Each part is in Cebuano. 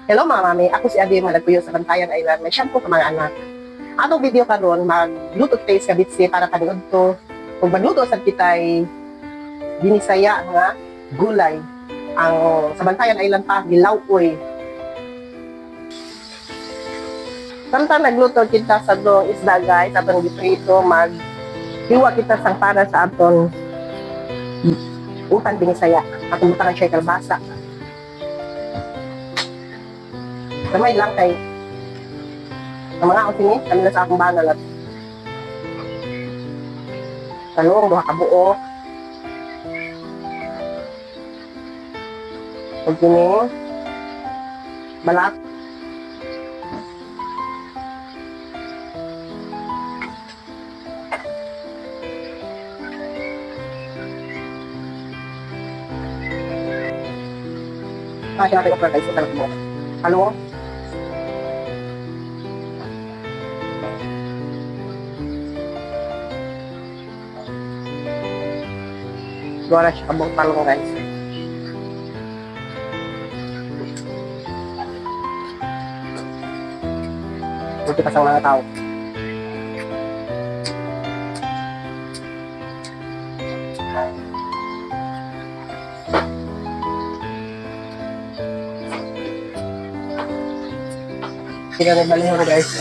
Hello mga mami, ako si Adi, malagpuyo sa Bantayan Island. May shampoo ka mga anak. Atong video karon magluto tayo sa bitsi para panood to. Kung magluto sad kitay binisaya nga gulay. Ang sa Bantayan Island pa gilaw-oy. Samtang nagluto kita sa dong isda guys, atong giprito mag hiwa kita sang para sa aton utan binisaya. Atong butangan siya kalbasa. Kamay lang kay ang mga sini, kami na sa akong banal at talong, duha ka buo. Ug kini balat. Ah, siya natin okra guys, ito mo. Talong. Duha na siya kabuok talong guys. Buti pa sa mga tao. Sige na balihon guys.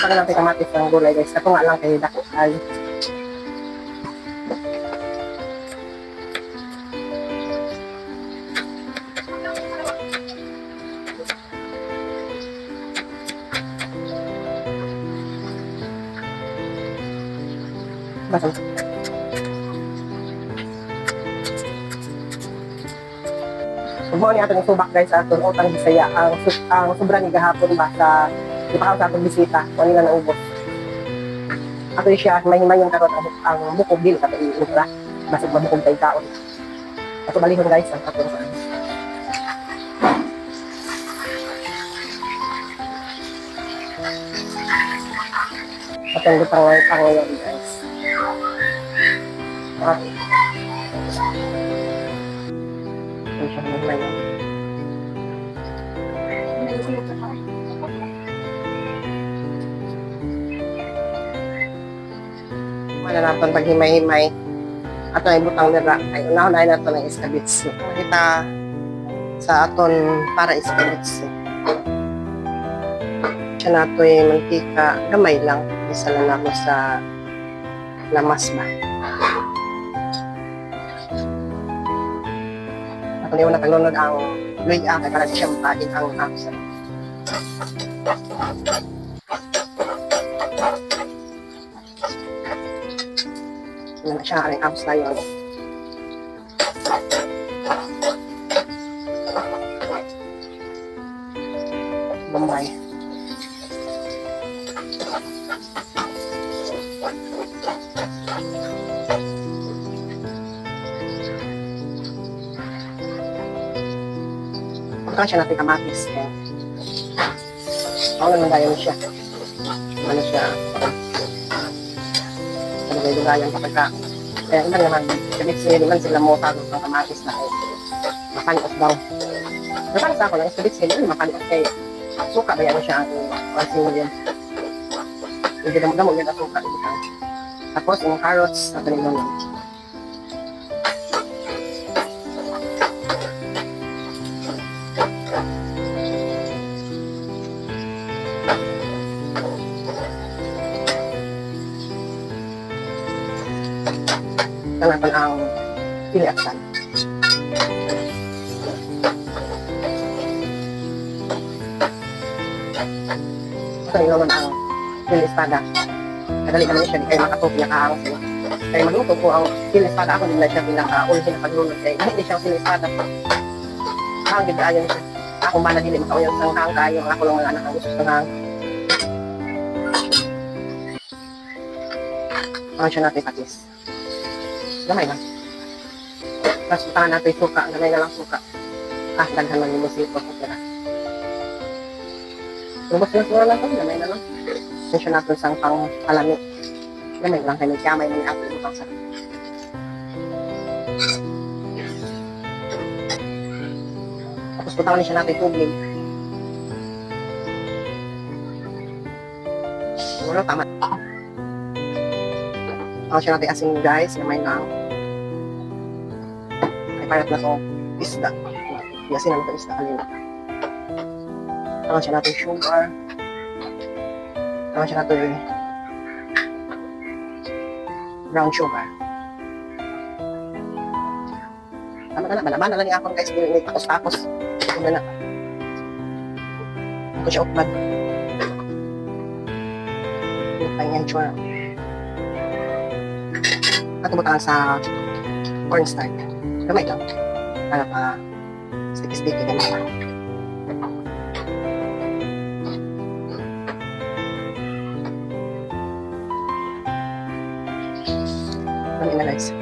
Baka natin kamatis ng gulay guys. Ito nga lang kay dako ay. Basta. Ug mao ni atong subak guys sa atong utang Bisaya ang sobra ni gahapon ba sa ipakaw sa atong bisita wa nila naubos. Ato siya may himayon karon ang bukog dili kato iubra basig mabukog tay kaon. Ato balihon guys ang atong sa atong butang pangayon guys. At ito siya himayon. Mananapan pag himay-himay ato ay butang nira ay unahon ay nato ng iskabits kita sa aton para iskabits siya nato'y mantika gamay lang isa lang ako sa lamas ba ato niyo nakaglunod ang luya kay para siya mapagin ang ahos. Ano na siya ang ahos na yun. Bombay. Pagka siya natin kamatis. Eh. Ako naman tayo siya. Ano siya? Ano ba yung gayang kapag ka. Kaya iba naman, ibig sabihin naman sila mo tago ng kamatis na eh. Makanos daw. Pero para sa ako lang, ibig sabihin makanos kay suka ba yan siya ang pansin mo yun. Hindi na mo yun ang suka. Ibutang. Tapos, yung carrots, ato rin yun. Natin ang pili at sal. Ito rin naman ang pili espada. Kadali naman siya, di kayo makatupin niya kaang sila. Kaya magluto ko ang pili espada ako, hindi na siya pinaka-ulhin na paglunod. Kaya hindi siya pili espada. Hang, gid ayon siya. Ako ba na dili makauyan sang hang kayo, ako lang mga anak ang gusto sa hang. Ang siya natin patis. Gamay lang. Tapos butangan natin suka, gamay na lang suka. Ah, daghan man mo sito ko pera. Lubos na siguro lang to, gamay na lang. Siya natin sang pang palami. Gamay lang kay nagkamay man ni ato ibutang sa. Tapos butangan ni siya natin tubig. Siguro tama. Ang siya natin asin, guys, gamay lang. Ay parat na to isda. Yasin na ito isda kanina. Tangan siya natin sugar. Tangan siya natin brown sugar. Tama na na, balaban na lang ni akong, guys, dili ni takos-takos. Ito na na. Ito siya ukbad. Ito yung. Ato butangan sa cornstarch. Gamay lang. Para pa sticky-sticky ganun. Dami na, guys.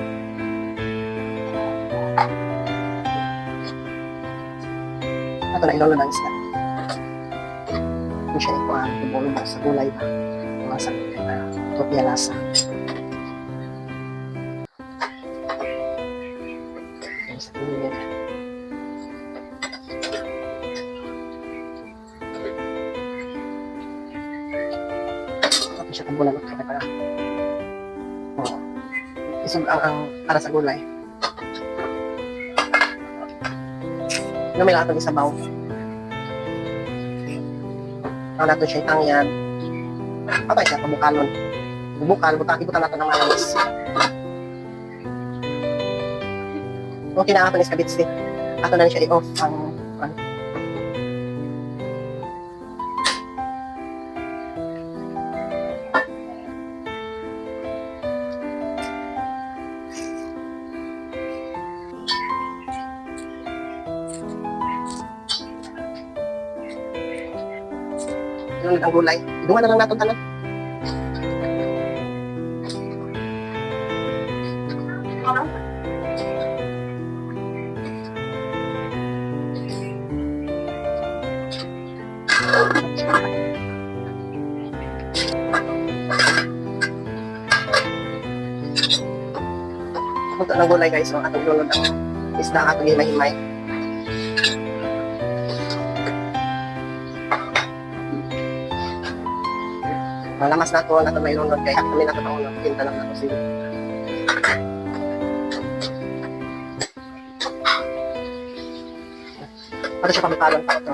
Ato na ilolo ng isda. Kung siya ikuha, lubong sa gulay ba? Mga sa para topia lasa. Sa gulay. Ato siya tabunan ng kaya para oh, isog ang para sa gulay. Gamay lang atong isabaw. Ang nato siya itangyan. Patay siya, pabukalon. Bukal, butang, ibutan nato ng malamis. Okay na ato ni iskabitsi. Ato na siya i-off ang ano. Ilunod ang gulay. Idungan na lang nato tanan. Luto ng gulay, guys, so atong ilunod ang isda atong himay-himay. Malamas na to, nato may ilunod kay kami nato paunod, kinta lang nato sila. Ano siya pamitalon pa ito.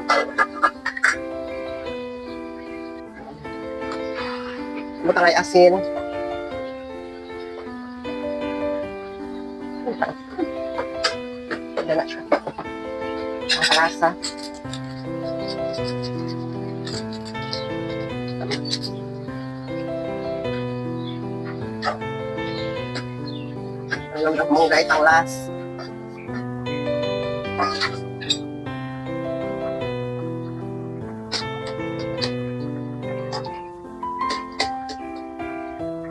Butang ay asin. Ganda na siya. Ang kalasa. Ang lamang munggay tanglas.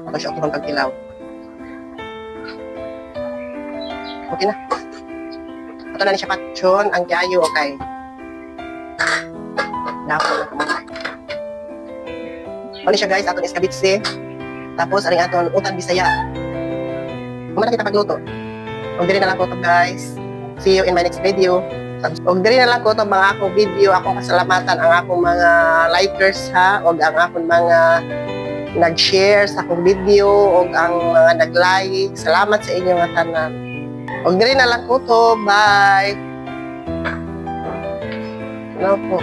Ito siya ang pagkilaw. Okay na. Ito na ni siya patsyon, ang kayo, okay. Dapo na kamunay. Ano siya, guys, aton iskabitsi. Tapos, aring aton utan Bisaya. Kumana kita pagluto. Og diri na lang ko to, guys. See you in my next video. Og diri na lang ko to mga akong video, akong kasalamatan ang akong mga likers ha, og ang akong mga nag-share sa akong video, og ang mga nag-like. Salamat sa inyo nga tanan. Og diri na lang ko to. Bye. Ano po?